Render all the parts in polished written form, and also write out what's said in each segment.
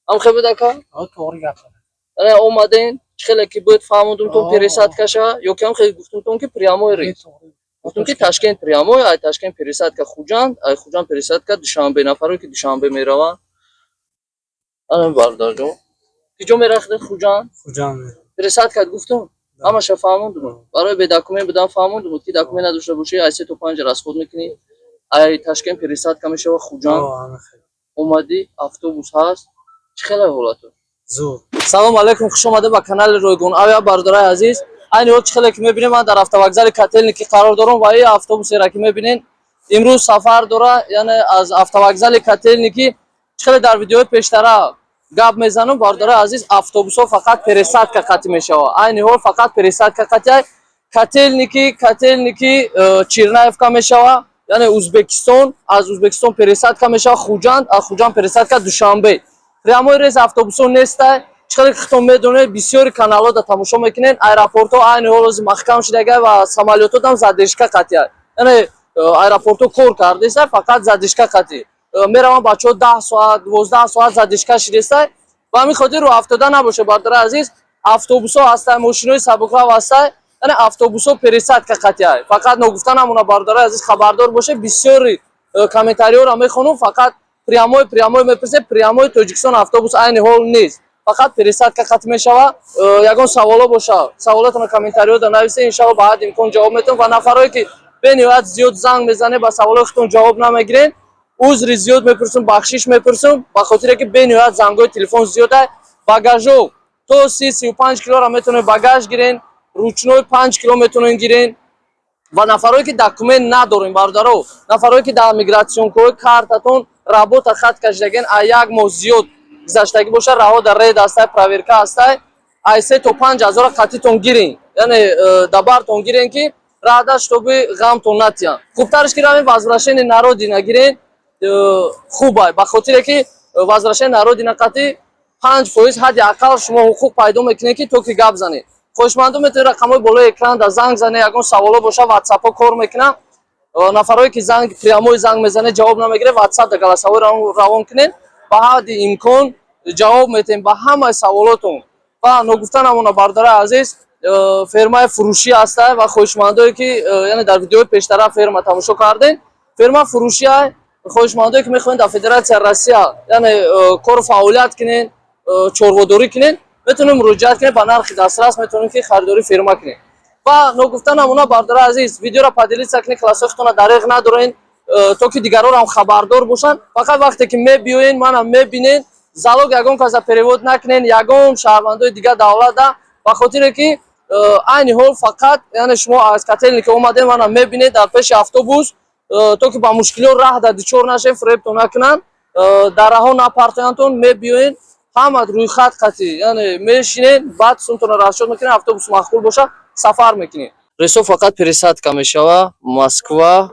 Ҳам хел буд, ака? Тоғри гап. Ана омаден, чӣ хеле ки буд, фаҳмондумтон. О. Пересадкаша ё ки ҳам хеле гуфтумтон, ки прямой рейс гуфтум, ки Ташкент прямой, ай Ташкент пересадка Хуҷанд, ай Хуҷанд пересадка Душанбе, нафаре ки Душанбе мераванд. Ана, бародарҷон, киҷо мерахтед? Хуҷанд? Хуҷанд. Пересадка гуфтум, ҳамаша фаҳмондум. Барои бедокумент будан фаҳмондум, ки документ надошта бошӣ, ай се то панҷ расход мекунӣ. Ай Ташкент пересадка мешава Хуҷанд. Омадӣ, автобус ҳаст. Чӣ хеле ҳолато? Зур. Салом алейкум, хуш омада ба канали Ройгон Авиа, бародарои азиз. Айни ҳол, чӣ хеле ки мебинем, ман дар автовокзали Котельники қарор дорам ва ин автобусеро ки мебинен, имрӯз сафар дора, яъне аз автовокзали Котельники. Чӣ хеле дар видеои пештара гап мезанам, бародарои азиз, автобусҳо фақат пересадка қатӣ мешавад. Айни ҳол фақат пересадка қатӣ Котельники, Чернаевка мешава, яъне Узбекистон, аз Узбекистон пересадка мешава Хуҷанд, аз Хуҷанд пересадка Душанбе. Прямой рейс автобусҳо нестай. Чӣ хеле худтон медонед, бисёри каналҳо да тамошо мекунед, аэропортҳо айни ҳол ҳозир маҳкам шудага ва самолётҳо ҳам задержка қатия, яъне аэропортҳо кор кардеста, фақат задержка қатӣ. Мераванд бачаҳо, 10 соат, 12 соат задержка шидестай. Ба ҳамин хотир рӯ афтода набошед, бародари азиз. Автобусҳо ҳастай, мошинои сабукрав ҳастай, яъне автобусҳо пересадка қатия. Фақат ногуфта намона, бародари азиз, хабардор бошед, бисёри комментариҳоро мехонум, фақат прямой, прямой мепурсед. Прямой Тоҷикистон автобус айни ҳол нест, фақат пересадка қатъ мешава. Ягон саволо боша, саволотонро комментариҳода нависед, иншалло, ба ҳадди имкон ҷавоб метавон. Ва нафарое ки бениҳоят зиёд занг мезанед, ба саволои худтон ҷавоб намегиред, узри зиёд мепурсум, бахшиш мепурсум, ба хотире ки бениҳоят зангҳои телефон зиёда. Багажо то 30-35 килора метавонед багаж гирен, ручной 5 кило метавонед гирен. Ва нафарое ки документ надорем, бародаро, нафарое ки дар миграционкаҳои картатон работа хат кашидаген, а як моҳ зиёд гузаштагӣ боша, раҳо дар рейд ҳастай, проверка ҳастай, ай 3 то 5 ҳазора қатитон гирен, яъне дабартон гирен, ки раъда, чтобы ғамтон натиҳанд. Хубтараш ки равем, возвращение на родина гирен, хубай, ба хотире ки возвращение на родина қатӣ 5% ҳадди ақал шумо ҳуқуқ пайдо мекунед, ки то ки гап занед. Хоҳишмандо метавонед рақамҳои болои экран да занг занед, ягон саволо боша, ватсапҳо кор мекунам. Нафарое ки занг, прямой занг мезанед, ҷавоб намегиред, ватсап да голосовой равон кунед, ба ҳадди имкон ҷавоб метаҳем ба ҳамаи саволотон. Ва ногуфта намона, бародари азиз, фермаи фурӯшӣ ҳаста ва хоҳишмандое ки яъне дар видеои пештара ферма тамошо кардем, ферма фурӯшӣ. Хоҳишмандое ки мехоҳед дар Федератсияи Россия, яъне кору фаъолият кунед, чорводорӣ кунед, метавонем муроҷиат кунед, ба нархи дастрас метавонем ки харидорӣ ферма кунед. Ва ногуфта намона, бародари азиз, видеоро поделиться кунед, классҳои худтонро дареғ надорен, то ки дигарорам хабардор бошанд. Фақат вақте ки мебиёен, манам мебинен, залог ягон каса перевод накунен, ягон шаҳрвандои дигар давлата, ба хотире ки айни ҳол фақат, яъне шумо аз Котельники омадем, манам мебинед дар пеши автобус, то ки ба мушкилиҳо раҳ да дучор нашем, фиребтон накунанд, дар раҳо напартояндтон. Мебиёен, ҳама рӯйхат қатӣ, яъне мешинед, баъд сумтонро расчёт мекунед, автобус маъқул боша, сафар мекунед. Рейсҳо фақат пересадка мешава Москва,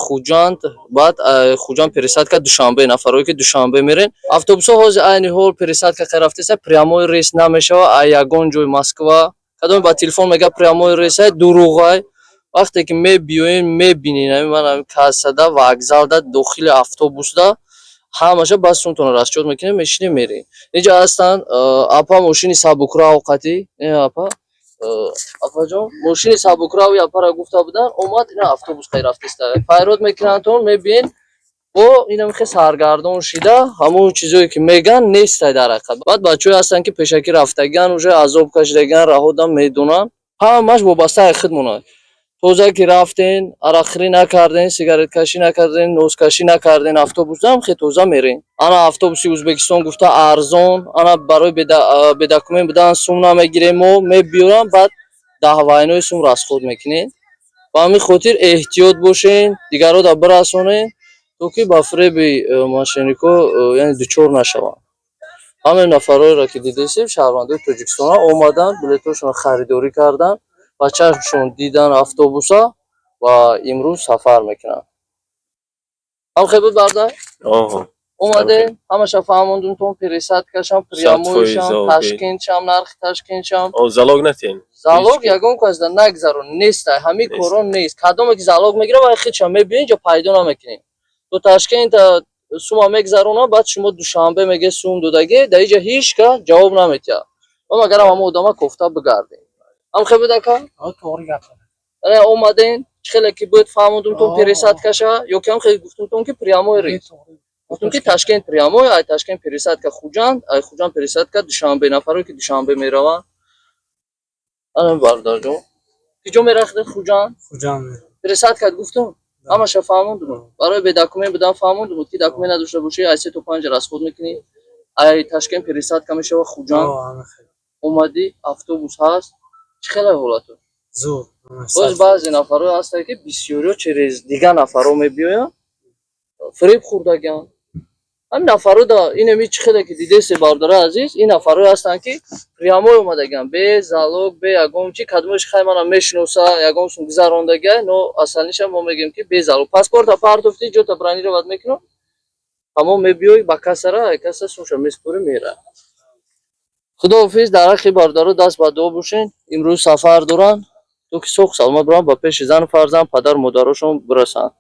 Хуҷанд, баъд Хуҷанд пересадка Душанбе, нафарое ки Душанбе мерен. Автобусҳо ҳозир айни ҳол пересадка рафтеса, прямой рейс намешава а ягон ҷои Москва. Кадоме ба телефон мега прямой рейсай, дурӯғай. Вақте ки мебиёен, мебинен, ами ман ами кассада, вокзалда, дохили автобусда ҳамаша, бас сумтонро расчёт мекунем, мешинем, мерем. Инҷа ҳастанд апа, мошини сабукрав қатӣ. Апа, апаҷон, мошини сабукрави апара гуфта буданд, омад, ина автобус қай рафтеста. Файрод мекунандтон, мебиен, бо инам хе саргардон шида, ҳамон чизое ки меган, нестай дар ҳақиқат. Баъд бачаҳое ҳастанд, ки пешакӣ рафтагиан, уже азоб кашидагиан, раҳодам медонанд. Ҳамаш вобаста аз худмонад. Тоза ки рафтен, арақхӯрӣ накарден, сигареткашӣ накарден, нозкашӣ накарден, автобусам хе тоза мерен. Ана автобуси Ӯзбекистон гуфта арзон, ана барои бедокумент будан сум намегирем, мо мебиёрам, баъд даҳвайнои сум расход мекунед. Ба ҳамин хотир эҳтиёт бошен, дигарро бирасонен, то ки ба фиреби мошенникҳо яъне дучор нашаванд. Ҳамаи нафарҳоеро ки дидесем, шаҳрвандои Тоҷикистона омаданд, билетҳошонро харидорӣ карданд, ба чашмшон дидан автобуса ва имрӯз сафар мекунанд. Ҳам хел буд, бародар? Оҳо. Омадем, ҳамаша фаҳмондумтон, пересадкашам, прямойшам, 100%, окей. Ташкентшам, нархи Ташкентшам. О, залог натен. Залог Ҳеҷ ки. ягон касда нагзарон, нестай, ҳамин Нест. корон нест. Кадоме ки залог мегирад, вай худша мебиён, инҷо пайдо намекунем. То Ташкента. Сума мегзаронам, баъд шумо Душанбе меге, сум додагӣ, дар иҷа ҳеч ка ҷавоб наметиҳад. Ма магарам ҳама одама кофта бигардем. Ҳам хел буд, ака? О, тоғри гап. Ана омаден, чӣ хеле ки буд, фаҳмондумтон. О. Пересадка ша ё ки ҳам хеле гуфтумтон, ки прямой рейс? Гуфтум, ки Ташкент прямой, ай Ташкент пересадка Хуҷанд, ай Хуҷанд пересадка Душанбе, нафаре ки Душанбе мераванд. Ана, бародарҷон, киҷо мерафтед? Хуҷанд? Хуҷанд. Пересадка гуфтум, ҳамаша фаҳмондум. Барои бедокумент будан фаҳмондум, ки документ надошта бошӣ, ай се то панҷ расход мекунӣ. Ай Ташкент пересадка мешава Хуҷанд. Омадӣ, автобус ҳаст. Чӣ хеле ҳолату? Зур. Боз баъзе нафарҳое ҳастанд, ки бисёриҳо через дигар нафарҳо мебиёянд, фиреб хӯрдагианд. Ҳамин нафарҳо да инами чӣ хеле ки дидесе, бародари азиз, ин нафарҳое ҳастанд, ки прямой омадагианд, бе залог, бе ягон чи. Кадомаш хай мана мешиноса, ягон сум гузарондагиа, но аслиша мо мегӯем, ки бе залог паспорта партофти, ҷота бронировать мекунам, ҳамон мебиёй ба кассара, ай касса сумша меспорӣ, мера. Худоҳофиз. Дар ҳаққи бародаро даст ба дуо бошен. Имрӯз сафар доранд, то ки соҳ саломат баранд, ба пеши зану фарзанд, падару модарошон бирасанд.